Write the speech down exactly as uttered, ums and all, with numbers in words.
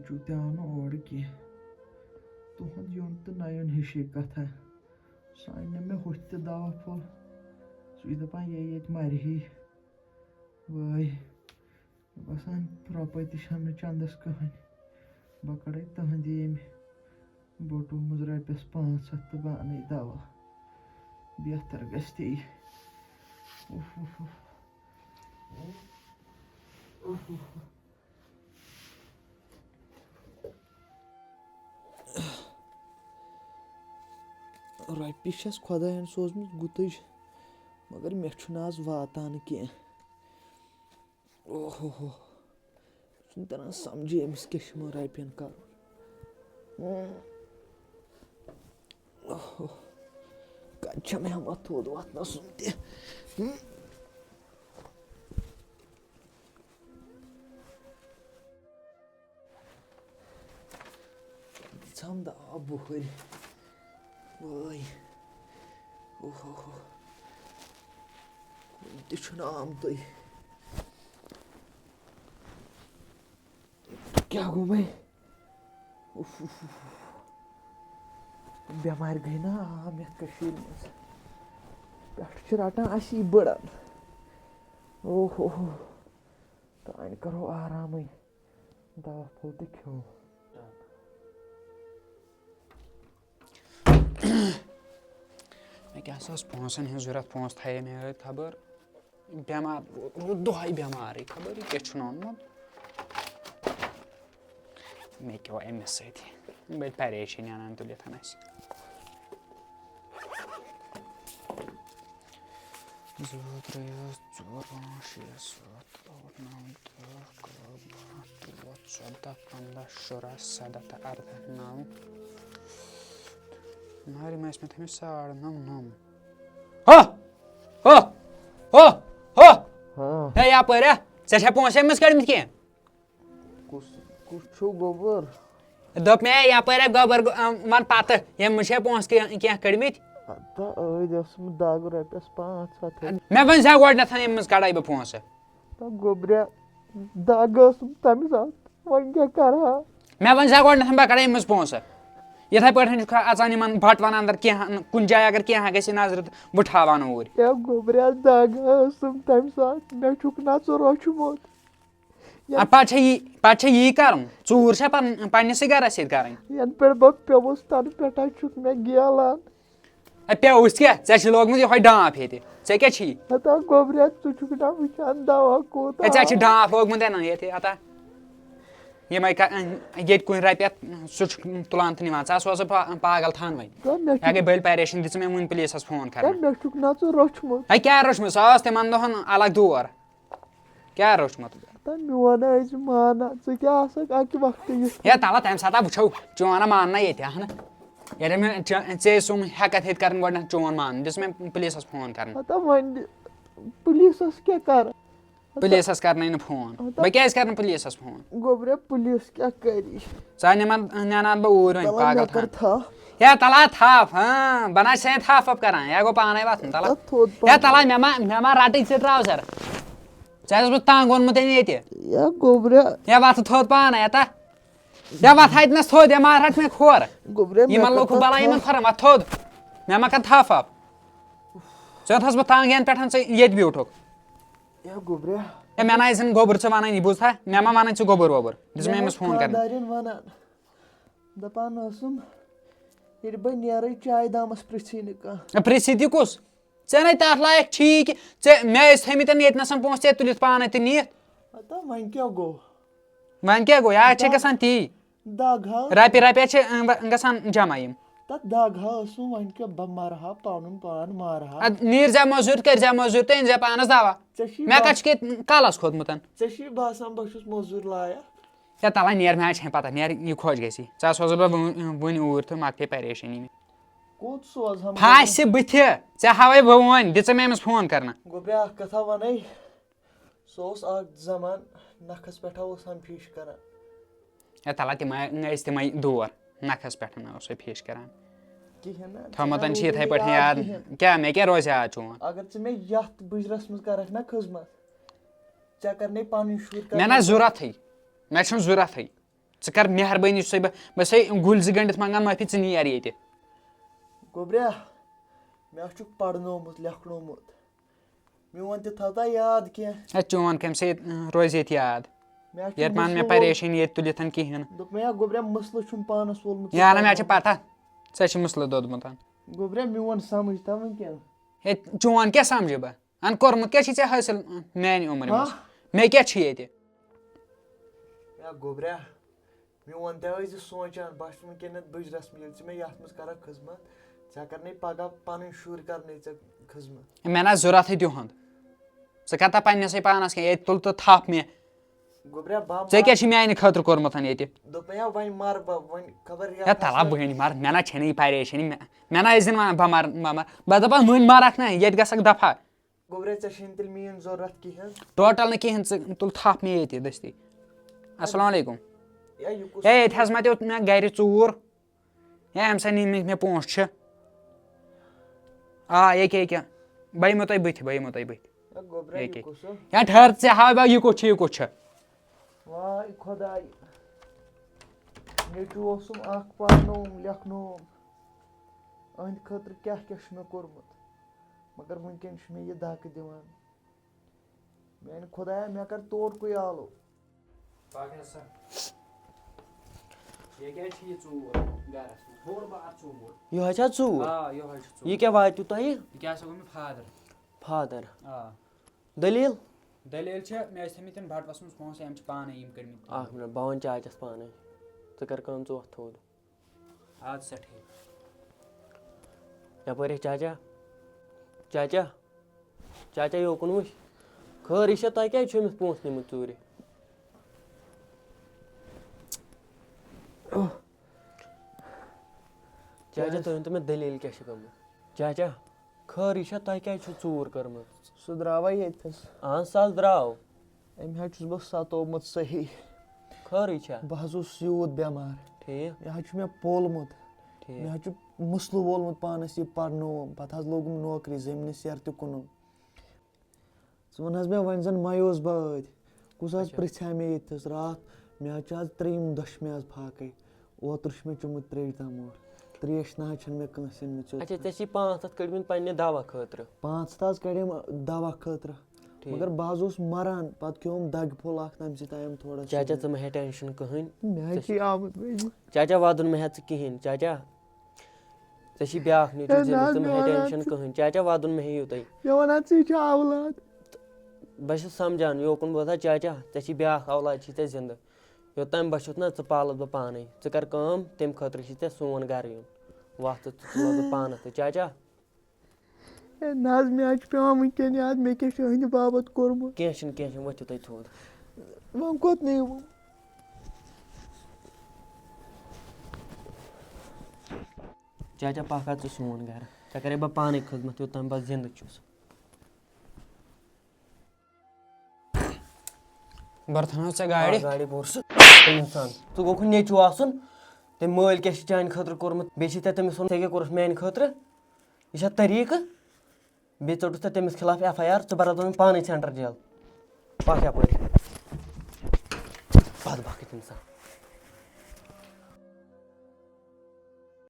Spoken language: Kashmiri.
چھُو تہِ آو نہٕ اورٕ کینٛہہ۔ تُہُنٛد یُن تہٕ نہ یُن ہِشی کَتھا۔ سُہ اَنہِ نہٕ مےٚ ہُتھ تہِ دوا پھوٚل۔ سُہ چھُ دَپان، یے ییٚتہِ مَرِ ہی۔ وٲے، مےٚ باسان، رۄپَے تہِ چھَم نہٕ چَندَس کٕہٕنۍ۔ بہٕ کَڑَے تٕہٕنٛدِ ییٚمہِ بوٹو منٛز رۄپیَس پانٛژھ ہَتھ تہٕ بہٕ اَنَے دوا۔ بہتر گژھِ تی۔ اوہ، اوہ، اوہ۔ اوہ، اوہ، اوہ۔ رۄپیہِ چھَس خۄدایَن سوزمٕژ گُتٕج، مگر مےٚ چھُنہٕ آز واتان کینٛہہ۔ اوہ ہو ہو۔ چھُنہٕ تَران سَمجھے أمِس کیٛاہ چھُ یِمَن رۄپیَن کَرُن۔ اوہ ہو۔ کَتہِ چھَم ہٮ۪مَتھ تھوٚد وۄتھنَس سُنٛد تہِ؟ دِژہَم دَوا بُہٕرۍ۔ وٲے۔ اوہ ہو ہو۔ کُنہِ تہِ چھُنہٕ آمتُے۔ کیٛاہ گوٚو وۄنۍ؟ Of, of, of, of. بٮ۪مارِ گٔے نا عام یَتھ کٔشیٖرِ منٛز۔ پٮ۪ٹھٕ چھِ رَٹان اَسی بٔڑَن۔ اوہ ہو ہو۔ تانۍ کَرو آرامٕے۔ دوا پھوٚل تہِ کھیوٚو۔ مےٚ کیٛاہ سا ٲس پونٛسَن ہِنٛز ضوٚرَتھ، پونٛسہٕ تھایے مےٚ أتھۍ خبر۔ بٮ۪مار روٗد، روٗد دۄہَے بٮ۪مارٕے، خبر یہِ کیٛاہ چھُن اوٚنمُت۔ مےٚ کیٛاہ اوٚن أمِس سۭتۍ، بٔلۍ پریشٲنی اَنان تُلِتھ اَسہِ۔ زٕ، ترٛےٚ، ژور، پانٛژھ، شےٚ، سَتھ، ٲٹھ، نَو، دَہ، کَہہ، بَہہ، تُرٛواہ، ژۄداہ، پنٛداہ، شُراہ، سَداہ تہٕ اَرداہ، نَو۔ نارِ منٛز ٲسۍ مےٚ تھٲومٕتۍ ساڑ نَو، نَو۔ ہو! ہو! ہو! ہو! ہاں۔ ہے، یَپٲرۍ ہا، ژےٚ چھا پونٛسہٕ أمِس کٔڑمٕتۍ کینٛہہ؟ کُس، کُس چھُو گوٚبُر؟ دوٚپ مےٚ، یَپٲرۍ ہا گوٚبُر، گو-، اَم، وَن پَتہٕ، ییٚمِس چھا پونٛسہٕ کینٛہہ، کینٛہہ کٔڑمٕتۍ؟ ہتا، ٲدۍ ٲسٕم دَگ رۄپیَس پانٛژھ ہَتھ۔ مےٚ ؤنۍ زِ ہا گۄڈٕنٮ۪تھ، ییٚمِس کَڑَے بہٕ پونٛسہٕ۔ تہٕ گوٚبریا، دَگ ٲسٕم تَمہِ ساتہٕ۔ وۄنۍ کیٛاہ کَرٕ ہا؟ مےٚ ؤنۍ زِ ہا گۄڈٕنٮ۪تھ، بہٕ کَڑَے أمِس پونٛسہٕ۔ یِتھَے پٲٹھۍ چھُکھ اَژان یِمَن بَٹوَن اَندَر کینٛہہ، کُنہِ جایہِ اگر کینٛہہ گژھِ نظرِ تہٕ بہٕ ٹھاوان اوٗرۍ۔ ہے گوٚبریا، دَگ ٲسٕم تَمہِ ساتہٕ، مےٚ چھُکھ نہ ژٕ روٚچھمُت۔ یَنہٕ آ، پَتہٕ چھےٚ یی، پَتہٕ چھےٚ یی کَرُن۔ ژوٗر چھےٚ پَنُن، پنٛنِسٕے گَرَس سۭتۍ کَرٕنۍ۔ یَنہٕ پٮ۪ٹھ بہٕ پیوٚوُس تَنہٕ پٮ۪ٹھ حظ چھُکھ مےٚ گیلان۔ اے، پیوٚوُس کیٛاہ؟ ژےٚ چھُے لوگمُت یِہوٚے ڈانٛپھ ییٚتہِ۔ ژےٚ کیٛاہ چھی؟ ہتا گوٚبریا، ژٕ چھُکھ نا وٕچھان دوا کوٗتاہ؟ اے، ژےٚ چھُے ڈانٛپھ لوگمُت ہے نہ ییٚتہِ، ہتا۔ یِمَے کا-، ییٚتہِ کُنہِ رۄپیہِ سُہ چھُ تُلان تہٕ نِوان۔ ژٕ ہا سوزٕ پا-، پاگل تھان وۄنۍ۔ ہے، مےٚ چھُ مےٚ گٔے بٔلۍ پریشٲنی، دِژٕ مےٚ وٕنۍ پُلیٖسَس فون ہے، کرنہٕ۔ مےٚ چھُکھ نا ژٕ روٚچھمُت؟ ہے، کیٛاہ روٚچھمُت؟ سُہ ٲس تِمَن دۄہَن الگ دور۔ کیٛاہ روٚچھمُت؟ ہتا میون ٲسۍ مانا، ژٕ کیٛاہ آسکھ اَکہِ وقتہٕ یُتھ؟ ہے، تَلہٕ تَمہِ ساتہٕ ہا وٕچھو، چون ہا ماننا ییٚتہِ، اَہَن۔ ییٚلہِ مےٚ چے-، ژے سُم ہٮ۪کَتھ ہیٚتہِ کَرٕنۍ گۄڈٕنٮ۪تھ چون مانُن، دِژ مےٚ پُلیٖسَس فون کَرنہٕ۔ ہتا وۄنۍ پُلیٖسَس کیٛاہ کَرٕ؟ پُلیٖسَس کَرنَے نہٕ فون۔ ہتا بہٕ کیٛازِ کَرٕ نہٕ پُلیٖسَس فون؟ گوٚبریا، پُلیٖس کیٛاہ کَری؟ ژٕ ہا نِمَن، نِنہٕ بہٕ اوٗرۍ وۄنۍ، تَلہٕ پاگل مےٚ کَر تھان۔ تھپھ۔ ہے، تَلہٕ ہا تھپھ، ہاں، بہٕ نہ چھُسے تھپھ وَپھ کَران، یہِ ہا گوٚو پانَے وۄتھُن، تَلہٕ۔ تَتھ تھوٚد ہے، پَہَم۔ تَلہٕ ہا، مےٚ ما، مےٚ ما رَٹٕے ژٕ ٹرٛاوزَر؟ ژےٚ چھُس بہٕ تنٛگ ووٚنمُت أمۍ ییٚتہِ۔ یا گوٚبریا۔ یا وَتھٕ تھوٚد پانَے، اَتا۔ یا وَتھ اَتہِ نَس تھوٚد، یا ما رَٹ مےٚ کھۄر۔ گوٚبریا، مےٚ یِمَن کَر لوٚگ ہُہ تَتھ بَلاے یِمَن تھپھ۔ کھۄرَن، وَتھ تھوٚد۔ مےٚ ما کَر تھپھ وَپھ۔ ژےٚ اوٚنتھَس بہٕ تنٛگ یَنہٕ پٮ۪ٹھ ژٕ ییٚتہِ بیوٗٹھُکھ۔ یا گوٚبریا۔ ہے، مےٚ نہ ٲسِن گوٚبُر ژٕ وَنان، یہِ بوٗزتھا؟ مےٚ ما وَنان ژٕ گوٚبُر ووٚبُر؟ دِژ مےٚ مےٚ أمِس فون کَرنہٕ۔ خانٛدارٮ۪ن وَنان، دَپان ٲسٕم، ییٚلہِ بہٕ نیرَے چایہِ دامَس پرٛژھی نہٕ کانٛہہ۔ ہے، پرٛژھِ تہِ کُس؟ ژےٚ نے تَتھ لایق چھی کہِ ژےٚ، مےٚ ٲسۍ تھٲیمٕتۍ ییٚتہِ نَسَن پونٛسہٕ، ژےٚ تُلِتھ پانَے تہٕ نِتھ۔ ہتا وۄنۍ کیٛاہ گوٚو؟ وۄنۍ کیٛاہ گوٚو؟ یہِ حظ چھِ دَگ۔ گژھان تی۔ دَگ ہا۔ رۄپیہِ رۄپیہِ چھِ، اَ، گژھان جمع یِم۔ تَتھ دَگ ہا ٲسٕم، وۄنۍ کیٛاہ بہٕ مَرٕ ہا، پَنُن پان مَرٕ ہا۔ اَدٕ نیٖر زِ مٔزوٗرۍ، کٔرۍ زِ مٔزوٗرۍ تہٕ أنۍ زِ پانَس دَوا۔ ژےٚ چھی مےٚ با-، کَتہِ چھُ کہِ کَلَس کھوٚتمُت؟ ژےٚ چھی باسان بہٕ چھُس مٔزوٗرۍ لایق؟ ہے تَلَے نیر، مےٚ حظ چھَنہٕ پَتہ، نیر یہِ خۄش گژھی۔ ژٕ حظ سوزَتھ بہٕ وٕنۍ، وٕنۍ اوٗرۍ تہٕ مۄکلے پریشٲنی مےٚ۔ کوٚت سوزہَم؟ پھاسہِ بٕتھِ۔ ژےٚ ہاوَے بہٕ وۄنۍ، دِژٕ مےٚ أمِس فون کَرنہٕ۔ گوٚبریا، اَکھ کَتھا وَنَے۔ سُہ اوس اَکھ زمانہٕ، نَکھَس پٮ۪ٹھ اوس ہم فِش کَران۔ ہے تَلہٕ تِمَے ٲسۍ تِمَے دور، نَکھَس پٮ۪ٹھ اوس سُہ فِش کَران۔ کِہیٖنۍ نہٕ، تھوٚمُتَن ژےٚ چھِ یِتھَے روزِ پٲٹھۍ یاد یاد۔ کِہیٖنۍ۔ کیٛاہ، مےٚ کیٛاہ روزِ یاد چون؟ اگر ژٕ مےٚ یَتھ بُجرَس منٛز کَرَکھ نا خدمت، ژےٚ کَرنَے پَنٕنۍ شُرۍ مےٚ نہ کَرنَے۔ ضوٚرَتھٕے، مےٚ چھُنہٕ ضوٚرَتھٕے۔ ژٕ کر مہربٲنی، چھُسے بہٕ، بہٕ چھُسے گُلۍ زٕ گٔنٛڈِتھ منٛگان معٲفی، ژٕ نیر ییٚتہِ۔ گوٚبریا، مےٚ ہا چھُکھ پرنومُت لیکھنومُت، میون تہِ تھاوتا یاد کینٛہہ۔ ہے، چون کَمہِ سۭتۍ روزِ ییٚتہِ یاد؟ مےٚ ہا چھُ ییٚتہِ مان مےٚ مسلہٕ وول- پریشٲنی ییٚتہِ تُلِتھ کِہیٖنۍ۔ دوٚپ مےٚ ہا گوٚبریا، مسلہٕ چھُم پانس وولمُت ژٕ یارا، مےٚ پرنومُت۔ چھِ پتہ، ژےٚ چھِ مسلہٕ دوٚدمُت۔ گوٚبریا، میون سمجھ تا وٕنکیٚن۔ ہے، چون کیٛاہ سمجھٕ بہٕ؟ ان کوٚرمُت کیٛاہ چھُے ژےٚ حٲصِل میانہِ عمرِ منٛز؟ ہاں؟ مےٚ کیٛاہ چھُ ییٚتہِ؟ یا گوٚبریا، میون تہِ ٲسۍ زِ سونٛچان، بہٕ چھُس وٕنکیٚنَتھ بٕجرَس منٛز، ییٚلہِ ژٕ مےٚ یَتھ منٛز کَرَکھ خدمت، ژےٚ کَرنَے پَگاہ پَنٕنۍ شُرۍ کَرنَے ژےٚ خدمت۔ مےٚ نہ ضوٚرَتھٕے تِہُنٛد۔ ژٕ کَر تہٕ پنٛنِسٕے پانَس کینٛہہ، ییٚتہِ تُل تہٕ تھَپھ مےٚ۔ گوٚبریا، بہٕ ژےٚ کیٛاہ چھِ میٛانہِ خٲطرٕ کوٚرمُت ییٚتہِ؟ دوٚپ مےٚ، یا وۄنۍ مَرٕ بہٕ، وۄنۍ خبر ہے تَلہ بہٕ ہَنہِ مَرٕ، مےٚ نہ چھَنہٕ یہِ پریشٲنی، مےٚ مےٚ نہ ٲسۍ زِن وَنان بہٕ مَرٕ، بہٕ مَرٕ۔ بہٕ دَپان وٕنۍ مَرَکھ نہ، ییٚتہِ گژھَکھ دَفع۔ گوٚبریا، ژےٚ چھِنہٕ تیٚلہِ میٛٲنۍ ضوٚرَتھ کِہیٖنۍ۔ ٹوٹل نہٕ کِہیٖنۍ، ژٕ تُل تھَپھ مےٚ ییٚتہِ دٔستی۔ السلام علیکم۔ یا یہِ کُس ہے ییٚتہِ حظ مَتیو مےٚ گَرِ ژوٗر۔ ہے اَمہِ سۭتۍ نِمٕتۍ مےٚ پونٛسہٕ چھِ۔ آ ییٚکیٛاہ ییٚکیٛاہ، بہٕ یِمو تۄہہِ بٕتھِ، بہٕ یِمو تۄہہِ بٕتھِ۔ یا گوٚبریا، یہِ ییٚکیٛاہ۔ کُس چھُ؟ یا ٹھٔہر، ژےٚ ہاوِ بہٕ یہِ کُس چھُ، یہِ کُس چھُ۔ واے خۄداے، نیٚچوٗ اوسُم اَکھ، پَرنووُم لیکھنووُم، أہٕنٛدِ خٲطرٕ کیٛاہ کیٛاہ چھُ مےٚ کوٚرمُت، مگر وٕنکیٚن چھُ مےٚ یہِ دَکہٕ دِوان۔ میٛانہِ خۄدایا، مےٚ کَر توڑکُے آلو۔ پَکھ حظ سا۔ یہِ کیٛازِ چھِ یہِ ژوٗر گَرَس منٛز؟ بوٚڑ بار ژوٗر۔ یِہوٚے چھا ژوٗر؟ آ، یِہوٚے چھُ ژوٗر۔ یہِ کیٛاہ واتیو تۄہہِ؟ یہِ کیٛاہ سا گوٚو مےٚ فادر؟ فادر۔ آ۔ دٔلیٖل؟ دٔلیٖل چھِ، مےٚ ٲسۍ تھٲیمٕتۍ تِم بَٹوَس منٛز پونٛسہٕ، أمۍ چھِ پانَے یِم کٔڑمٕتۍ۔ اَکھ مِنٹ، بہٕ وَنہٕ چاچَس پانَے۔ ژٕ کَر کٲم، ژٕ وۄتھ تھوٚد۔ اَدٕ سا ٹھیٖک۔ یَپٲرۍ ہے چاچا۔ چاچا۔ چاچا، یوکُن وٕچھ۔ خٲرٕے چھا، تۄہہِ کیٛازِ چھُ أمِس پونٛسہٕ نِمٕتۍ ژوٗرِ؟ چاچا، تُہۍ ؤنۍ تو مےٚ، دٔلیٖل کیٛاہ چھِ گٔمٕژ؟ چاچا، خٲرٕے چھا، تۄہہِ کیٛازِ چھُو ژوٗر کٔرمٕژ؟ سُہ درٛاوا ییٚتھَس۔ اَہَن سا، درٛاو۔ أمۍ حظ چھُس بہٕ ستومُت صحیح۔ خٲرٕے چھا؟ بہٕ حظ اوسُس یوٗت بٮ۪مار۔ ٹھیٖک۔ یہِ حظ چھُ مےٚ پوٚلمُت۔ مےٚ ٹھیٖک۔ حظ چھُ مسلہٕ وولمُت پانَس، یہِ پَرنووُم، پَتہٕ حظ لوگُم نوکری، زٔمیٖنَس سیر تہِ کُنُم۔ ژٕ وَن حظ مےٚ، وۄنۍ زَن مَیوس بہٕ أتھۍ۔ کُس حظ اچھا۔ پرٛژھِ ہا مےٚ ییٚتہِ تھَس راتھ؟ مےٚ حظ چھِ آز ترٛیٚیِم دۄشمہِ حظ فاقَے۔ اوترٕ چھُ مےٚ چوٚمُت ترٛیش داموٹ۔ ترٛیش نہ حظ چھَنہٕ مےٚ کٲنٛسہِ أنمٕژ یوٚت۔ اچھا، ژےٚ چھی پانٛژھ ہَتھ کٔڑمٕتۍ پنٛنہِ دوا خٲطرٕ۔ پانٛژھ ہَتھ حظ کَڑیم دوا خٲطرٕ۔ ٹھیٖک۔ مگر بہٕ حظ اوسُس مَران، پَتہٕ کھیوٚوُم دَگہِ پھوٚل اَکھ تَمہِ سۭتۍ آیَم تھوڑا چاچا، سُہ۔ ژٕ مہ ہےٚ ٹٮ۪نشَن کٕہٕنۍ۔ مےٚ حظ چھِ آمُت وۄنۍ۔ چاچا، وَدُن مہ ہےٚ ژٕ کِہیٖنۍ۔ چاچا، ژےٚ چھی بیٛاکھ نیٚچوٗ ہے، نہ زِندٕ، حظ، ژٕ مہ مےٚ ہےٚ وَن حظ ٹٮ۪نشَن ژٕ۔ کٕہٕنۍ۔ چاچا، وَدُن مہ ہیٚیِو تُہۍ۔ مےٚ وَن حظ، ژٕ، یہِ چھُ اولاد۔ بہٕ چھُس سَمجھان، یوکُن بوزان چاچا، ژےٚ چھی بیٛاکھ اولاد چھی ژےٚ زِندٕ۔ یوٚتام بَچُتھ نہ، ژٕ پالَتھ بہٕ پانَے۔ ژٕ کَر کٲم، تَمہِ خٲطرٕ چھی ژےٚ سون گَرٕ یُن۔ وَتھ ژٕ، ژٕ تُلَتھ بہٕ پانَس تہٕ۔ چاچا۔ ہے، نہ حظ، مےٚ حظ چھُ پٮ۪وان وٕنکیٚن یاد، مےٚ کیٛاہ چھُ أہٕنٛدِ باپَتھ کوٚرمُت۔ کینٛہہ چھُنہٕ، کینٛہہ چھُنہٕ، ؤتھِو تُہۍ تھوٚد۔ وۄنۍ کوٚت نِیِو؟ چاچا، پَکھ حظ ژٕ سون گَرٕ۔ ژےٚ کَرے بہٕ پانَے خدمت، یوٚتام بہٕ زِندٕ چھُس۔ بَرتھَن حظ ژےٚ گاڑِ۔ آ، گاڑِ بوٚر سُہ اِنسان۔ ژٕ گوٚکھ نیٚچوٗ آسُن۔ تٔمۍ مٲلۍ کیٛاہ چھِ چانہِ خٲطرٕ کوٚرمُت؟ بیٚیہِ چھِ ژےٚ تٔمِس ووٚنمُت، ژےٚ کیٛاہ کوٚرُتھ میٛانہِ خٲطرٕ؟ یہِ چھا طریٖقہٕ؟ بیٚیہِ ژٔٹُتھ ژےٚ تٔمِس خلاف ایف آی آر، ژٕ بَرَتھ وۄنۍ پانَے سٮ۪نٹَر جیل۔ پَکھ یَپٲرۍ۔ بَد بَخٕت اِنسان۔